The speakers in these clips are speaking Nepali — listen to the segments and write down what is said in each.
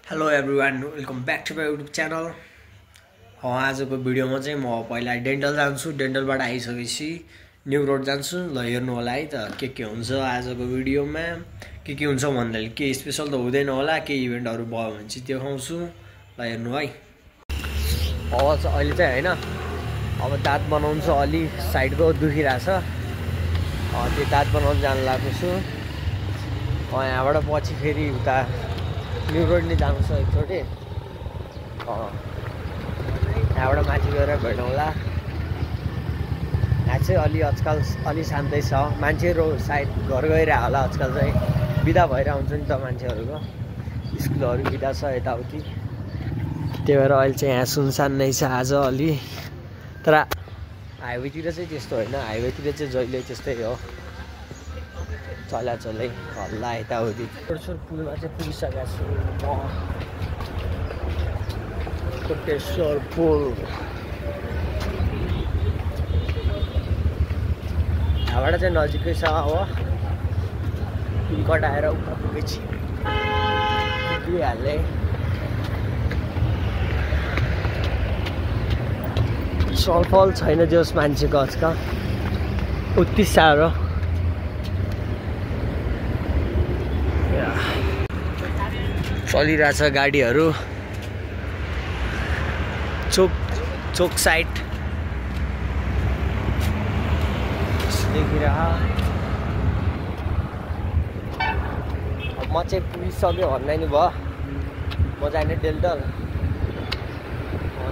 Hello everyone welcome back to my YouTube channel. आजको भिडियोमा चाहिँ म पहिला डेन्टल जान्छु। डेन्टलबाट आइसकेपछि न्यू रोड जान्छु। ल हेर्नु होला है त के हुन्छ आजको भिडियोमा। के हुन्छ भन्दाखेरि के स्पेसल त हुँदैन होला, के इभेन्टहरू भयो भने चाहिँ देखाउँछु। ल हेर्नु है। अहिले चाहिँ होइन, अब दाँत बनाउनु छ, अलि साइडको दुखिरहेछ। त्यो दाँत बनाउनु जानु लाग्छु छु। यहाँबाट पछि फेरि उता न्यू रोड नै जानु छ एकचोटि। यहाँबाट माथि गएर भेटौँला। यहाँ चाहिँ आजकल अलि शान्तै छ। मान्छेहरू सायद घर गइरह होला। आजकल चाहिँ बिदा भइरहेको हुन्छ नि त मान्छेहरूको, स्कुलहरू बिदा छ यताउति। त्यही भएर अहिले चाहिँ यहाँ सुनसान नै छ आज अलि। तर हाइवेतिर चाहिँ त्यस्तो होइन। हाइवेतिर चाहिँ जहिले त्यस्तै हो, चलै हल्ला यताउति। पुलमा चाहिँ पुगिसकेको छु म। कोटेश्वर पुल यहाँबाट चाहिँ नजिकै छ। अब पुल कटाएर उता पुगेपछि पुगिहाल्ने। सलफल छैन जोस् मान्छेको आजकल उति साह्रो। चलिरहेछ गाडीहरू। चोक साइड देखिरह। म चाहिँ पुगिसक्यो भन्दा नि भयो। म जाने डेन्टल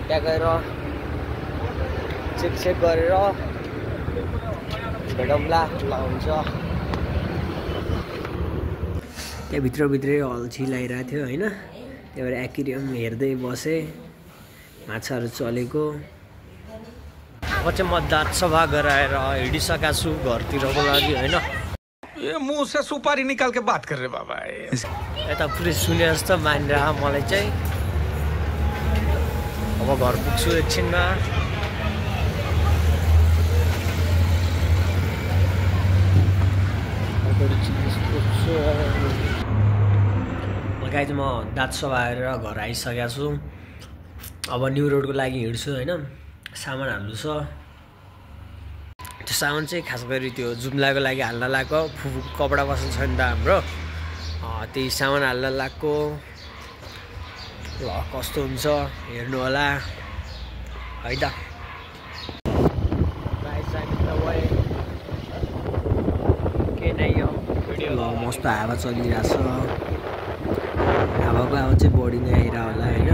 त्यहाँ गएर चेक गरेर भेटौँला। ल हुन्छ। त्यहाँ भित्रै अल्छी लगाइरहेको थियो होइन। त्यही भएर एक्वेरियम हेर्दै बसेँ, माछाहरू चलेको। अब चाहिँ म दाँत सफा गराएर हिँडिसकेको छु घरतिरको लागि होइन। ये मुंह से सुपारी निकाल के बात कर रहे बाबा। यता पुरै सुने जस्तो मानिरह मलाई चाहिँ। अब घर पुग्छु एकछिनमा। गाइज म दाँत सफा गरेर घर आइसकेको छु। अब न्यू रोडको लागि हिँड्छु होइन। सामान हाल्नु छ। त्यो सामान चाहिँ खास गरी त्यो जुम्लाको लागि हाल्न लगाएको। फुफूको कपडा पसल छ नि त हाम्रो, त्यही सामान हाल्न लगाएको। ल कस्तो हुन्छ हेर्नु होला है त। के नै हो भिडियो। ल मस्त हावा चलिरहेछ। हावाको आवाज चाहिँ बढी नै आइरह होला होइन।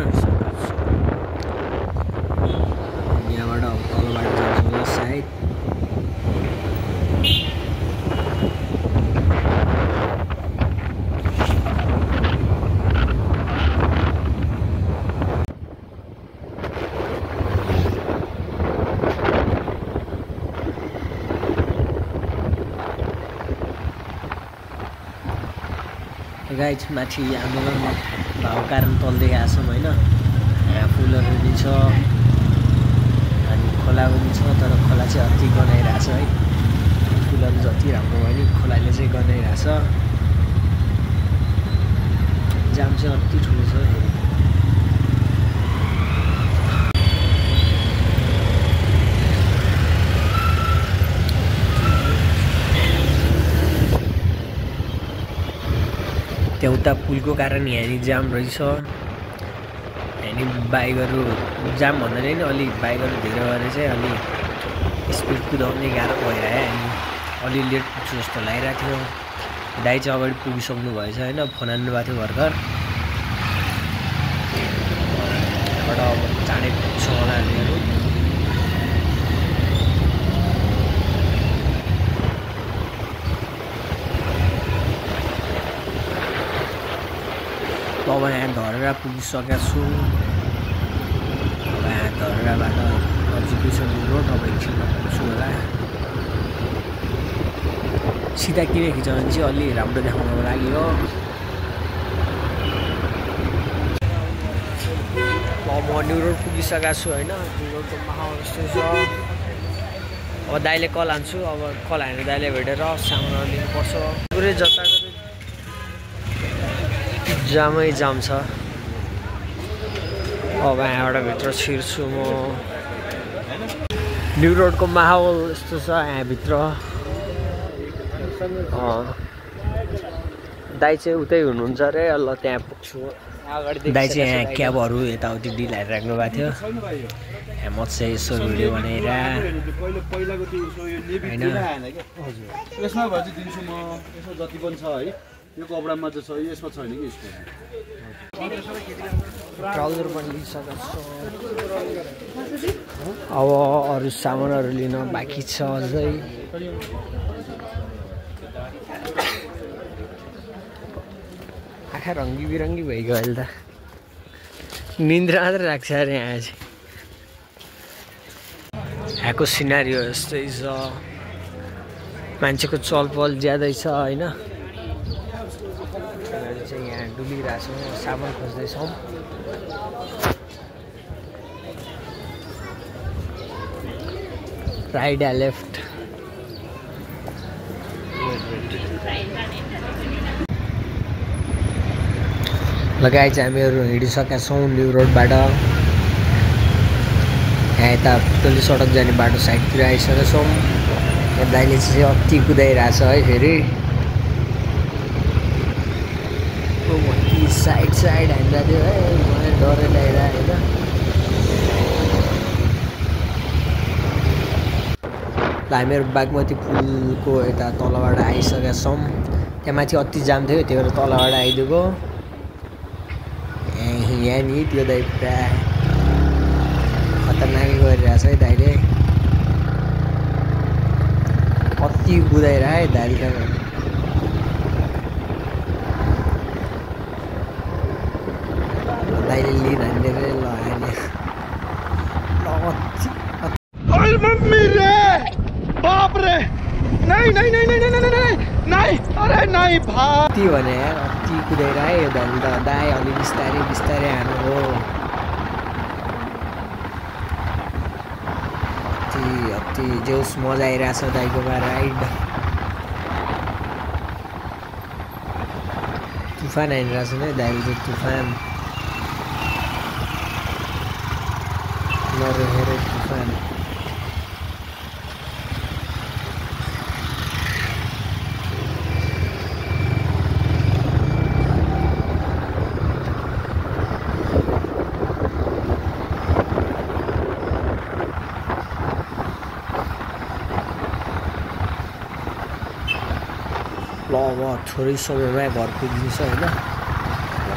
यहाँबाट तलबाट जान्छ होला सायद। गाइज माथि आन्दोलन भएको कारण तल्दै गएको छौँ होइन। यहाँ फुलहरू पनि छ अनि खोला पनि छ। तर खोला चाहिँ अति गनाइरहेछ है। फुलहरू जति राम्रो भयो नि खोलाले चाहिँ गनाइरहेछ। जाम चाहिँ अति ठुलो छ। त्यहाँ उता पुलको कारण यहाँनिर जाम रहेछ। यहाँनिर बाइकहरू जाम भन्नाले नि अलिक बाइकहरू धेरै भएर चाहिँ अलि स्पिड कुदाउने गाह्रो भइरह्यो। अनि अलि लेट पुग्छु जस्तो लागिरहेको थियो। दाइ चाहिँ अगाडि पुगिसक्नु भएछ होइन। फोन हान्नुभएको थियो भर्खर। त्यहाँबाट अब चाँडै पुग्छ होला हामीहरू। अब यहाँ धरेर पुगिसकेको छु। अब यहाँ धरेराबाट नजिकै छ न्यू रोड। अब एकछिनमा पुग्छु होला। सिधा किन खिच्यो भने चाहिँ अलि राम्रो देखाउनको लागि हो। म न्यू रोड पुगिसकेको छु होइन। न्यू रोडको माहौल यस्तो छ। अब दाइले कल हान्छु। अब कल हानेर दाइले भेटेर सामान लिनुपर्छ। पुरै जताको जामै जाम छ। अब यहाँबाट भित्र छिर्छु म। न्यु रोडको माहौल यस्तो छ यहाँभित्र। दाइ चाहिँ उतै हुनुहुन्छ अरे, ल त्यहाँ पुग्छु। दाइ चाहिँ यहाँ क्याबहरू यताउति डिलाएर राख्नु भएको थियो। यहाँ म चाहिँ यसो भिडियो बनाएर होइन। यसमा भए चाहिँ दिन्छु म, यसमा जति पनि छ है, यो कपडामा चाहिँ छ, यसमा छैन कि यसको। ट्राउजर पनि लिइसकेको छु। अब अरू सामानहरू लिन बाँकी छ अझै। आँखा रङ्गी बिरङ्गी भइगयो अहिले त। निन्द्रा मात्रै लाग्छ अरे यहाँ चाहिँ। यहाँको सिनारियो यस्तै छ, मान्छेको चलपल ज्यादै छ होइन। हामीहरू चाहिँ यहाँ डुलिरहेको छौँ, सामान खोज्दैछौँ। राइट या लेफ्ट? लगाइ चाहिँ हामीहरू हिँडिसकेका छौँ न्यु रोडबाट। यहाँ यता पुतली सडक जाने बाटो साइडतिर आइसकेका छौँ। यहाँ दाइले चाहिँ अति कुदाइरहेछ है फेरि। साइड हान्दा थियो है, मलाई डरै लागिरहेको होइन। हामीहरू बागमती पुलको यता तलबाट आइसकेका छौँ। त्यहाँ माथि अति जाम थियो, त्यही भएर तलबाट आइदिएको। यहाँ नि त्यो दाइ पुरा खतरनाकै गरिरहेछ है दाइले। कति कुदाइरह है दाइले। दाइले लिन हान्ने रे ल हान्ने। मम्मी रे, बाप रे, नहीं नहीं नहीं नहीं नहीं नहीं नहीं, अरे नहीं भाई। अति भने यार, अति कुदाइरह यो दाइले त। दाइ अलि बिस्तारै बिस्तारै हान्नु हो। अति जोस मजा आइरहेछ दाइकोमा राइड। तुफान हानिरहेछ नि दाइले चाहिँ, तुफान नरहेर तुफान। ल अब थोरै समयमा घर पुगिन्छ होइन।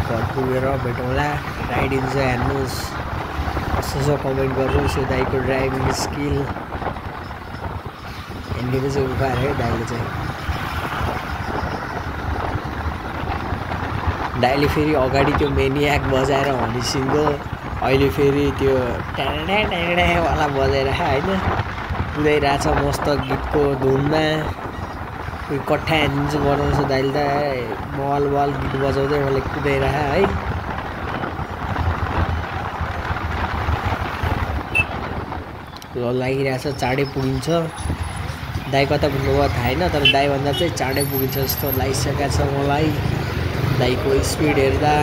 घर पुगेर भेटौँला। राइड इन्जोय हेर्नुहोस्, कस्तो छ कमेन्ट गर्नुहोस्। यो दाइको ड्राइभिङ स्किल हिँडेको चाहिँ उपाय है दाइले चाहिँ। दाइले फेरि अगाडि त्यो मेनियाक बजाएर हनिसिँदो, अहिले फेरि त्यो ट्याडावाला बजाएर होइन कुदाइरहेछ मस्त गीतको धुनमा। कट्ठा हानिदिन्छु बनाउँछ दाइले त। बल गीत बजाउँदै मलाई कुदाइरह है। ल लागिरहेछ, चाँडै पुगिन्छ। दाइ कता पुग्नुभयो थाहा होइन, तर दाइभन्दा चाहिँ चाँडै पुगिन्छ जस्तो लागिसकेको छ मलाई दाइको स्पिड हेर्दा।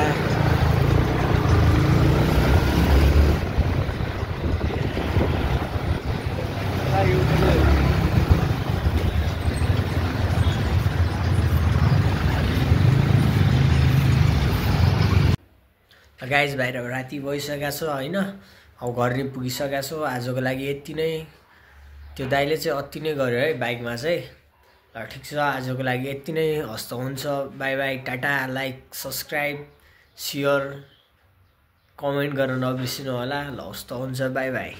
गाइज भाइ राति भइसकेको छ होइन। अब घर नि पुगिसकेको छु। आजको लागि यति नै। त्यो दाइले चाहिँ अति नै गर्यो है बाइकमा चाहिँ। ल ठिक छ, आजको लागि यति नै। हस्त हुन्छ। By by, Tata. Like, subscribe, share, comment गर्न नबिर्सिनु होला। ल हस्त हुन्छ, बाई बाई।